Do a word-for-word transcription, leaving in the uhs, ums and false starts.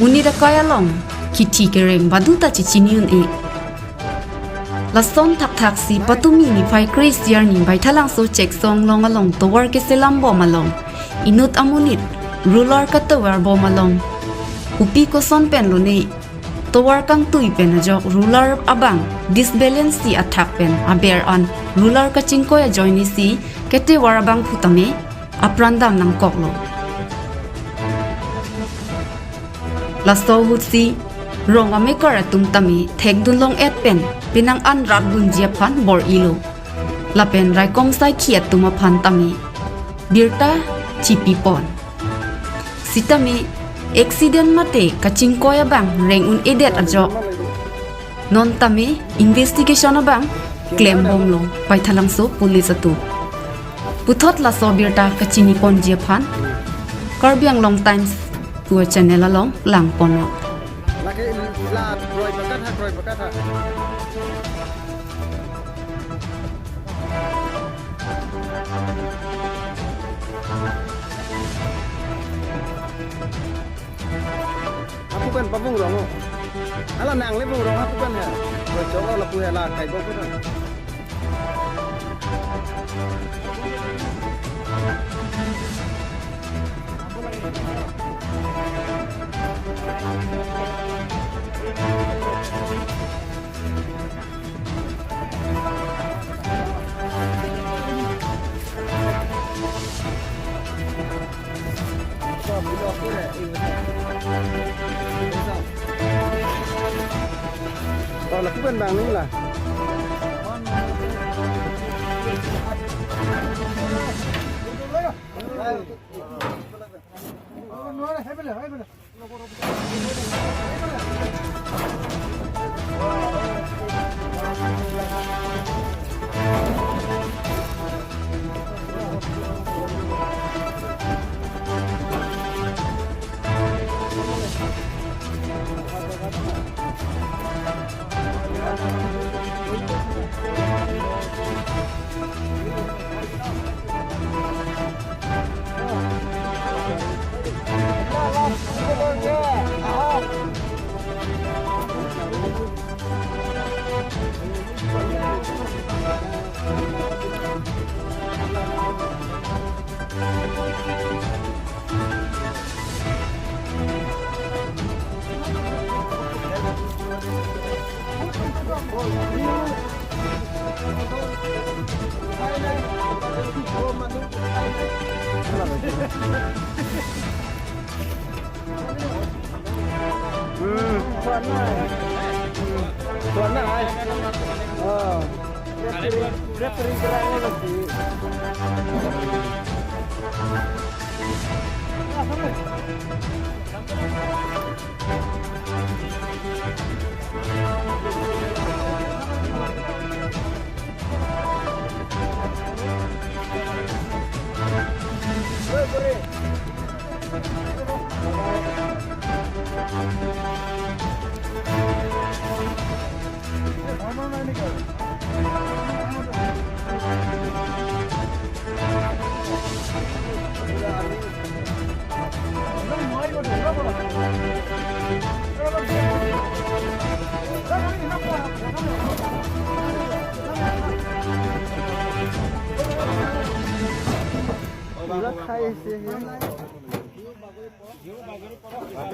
Monit akai along kithi kereng baduta chechini un-e. Lason thakthaksi patumi niphai kre-isi arni Baithalangso Cheksong along along tovar keselam bom along inut amonit roller katovar bom along kopi koson pen lone tovar kangtui pen ajok roller abang disbalance si athak pen aber an roller kachingkoi ajoine si ketovar abangphu tame apran dam nangkoklo. Laso ahutsi rong amekar atum tame thekdun long-et pen penang an rapdunji aphan bor-ilo. Lapen raikom saikhi atum aphan tame birta chipipon. Sitame accident mate kachingkoi abang reng un-edet ajok non tame investigation abang klembomlo Baithalangso police atum. Puthot laso birta kachiniponji aphan Karbi Anglong Times pu channel along langponlo. Lake la kroi pakat ha, kroi pakat ha. Hapu pen pavung rong o. Hala nangle vung rong hapu pen he. Kroi chok o lapu he la kai bok pen. Oh, lapu pen bang ni la. Hmm. Tuan na. Hmm. Tuan na, ai. Oh. Referee, referee kerang ni pasti. Pura khai ase he.